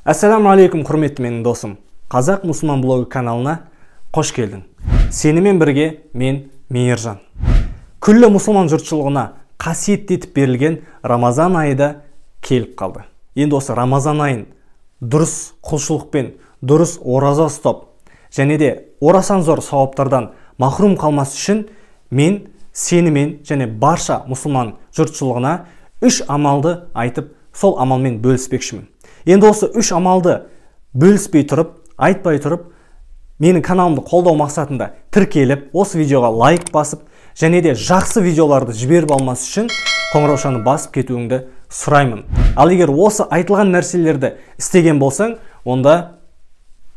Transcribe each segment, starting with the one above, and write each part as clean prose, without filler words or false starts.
Ассаламу алейкум, құрметті менің досым. Қазақ мұсылман блогы каналына қош келдің. Сенімен бірге мен Мейіржан. Күллі мұсылман жұртшылығына қасиетті етіп берілген Рамазан айы да келіп қалды. Енді осы Рамазан айын дұрыс құлшылықпен, дұрыс ораза ұстап, және де орасан зор сауаптардан махрұм қалмас үшін мен сенімен және барша мұсылман жұртшылығына үш амалды айтып, сол амалмен бөліспекшімін. Енді осы үш амалды бөліспей тұрып, айтпай тұрып, менің каналымды қолдау мақсатында тіркеліп, осы видеоға лайк басып, және де жақсы видеоларды жіберіп алмас үшін қоңыраушаны басып кетуіңді сұраймын. Ал егер осы айтылған нәрселерді істеген болсаң, онда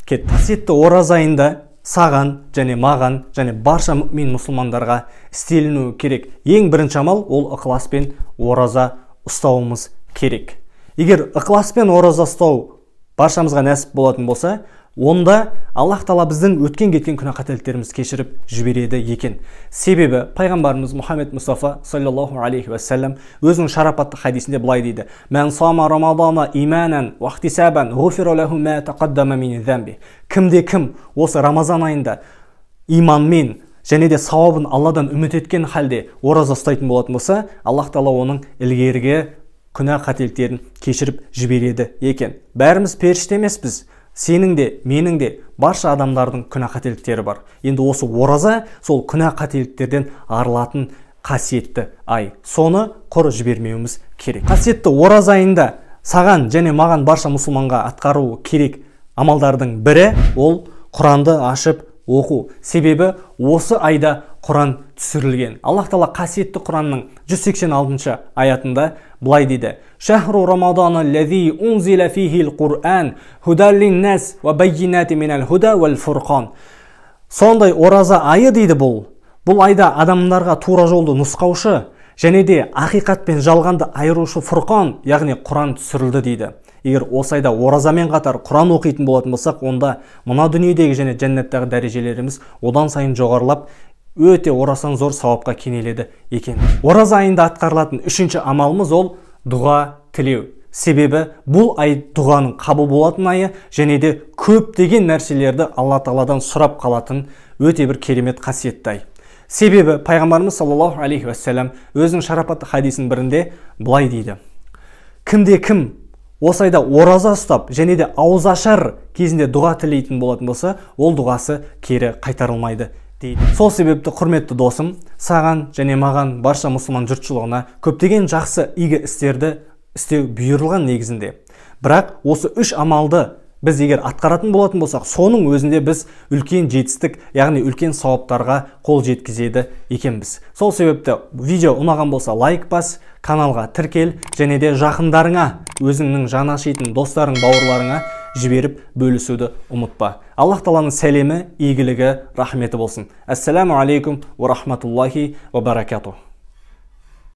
кет. Қасиетті ораза айында саған және маған және барша мүмин мұсылмандарға істелінуі керек. Ең бірінші амал ол ықыласпен ораза ұстауымыз керек. Егер ықыласпен ораза ұстау баршамызға нәсіп болатын болса, онда Аллах тағала біздің өткен кеткен күнә қателіктерімізді кешіріп жібереді екен. Себебі пайғамбарымыз Мұхаммед Мұстафа саллаллаху алейхи уассалам өзінің шарапатты хадисінде былай дейді: «Мән сама рамадана иманан уа ихтисабан ғуфира лаху ма тақаддама мин замби». Кімде кім осы Рамазан айында иманмен және де сауабын Алладан үміт еткен халде ораза ұстайтын болатын болса, Аллах тағала оның ілгергі күнә қателіктерін кешіріп жібереді екен. Бәріміз періште емеспіз. Сенің де, менің де, барша адамдардың күнә қателіктері бар. Енді осы ораза сол күнә қателіктерден арылатын қасиетті ай. Соны құр жібермеуіміз керек. Қасиетті ораза айында саған және маған барша мұсылманға атқару керек амалдардың бірі ол Құранды ашып оқу. Себебі осы айда Құран түсірілген. Аллах тағала қасиетті Құранның 186-шы аятында былай дейді: «Шахру рамадана аллази унзила фихил Құран худан линнас ва баййинати минал худа вал фурқан». Сондай ораза айы дейді бұл. Бұл айда адамдарға тура жолды нұсқаушы және де ақиқат пен жалғанды айырушы фурқан, яғни Құран түсірілді дейді. Егер осы айда оразамен қатар Құран оқитын болатын болсақ, онда мына дүниедегі және жәннаттағы дәрежелеріміз одан сайын жоғарылап, өте орасан зор сауапқа кенеледі екен. Ораза айында атқарылатын үшінші амалымыз ол дұға тілеу. Себебі бұл ай дұғаның қабыл болатын айы және де көптеген нәрселерді Алла тағаладан сұрап қалатын өте бір керемет қасиетті ай. Себебі пайғамбарымыз саллаллаху алейхи уассалам өзінің шарапатты хадисінің бірінде былай дейді: кімде кім осы айда ораза ұстап және де ауыз ашар кезінде дұға тілейтін болатын болса, ол дұғасы кері қайтарылмайды дейді. Сол себепті құрметті досым, саған және маған барша мұсылман жұртшылығына көптеген жақсы игі істерді істеу бұйырылған негізінде. Бірақ осы үш амалды біз егер атқаратын болатын болсақ, соның өзінде біз үлкен жетістік, яғни үлкен сауаптарға қол жеткізеді екенбіз. Сол себепті видео ұнаған болса лайк бас, каналға тіркел және де жақындарыңа, өзіңнің жаны ашитын достарың, бауырларыңа жіберіп бөлісуді ұмытпа. Аллах тағаланың сәлемі, игілігі, рахметі болсын. Ассаламу алейкум уа рахматуллахи уа баракатух.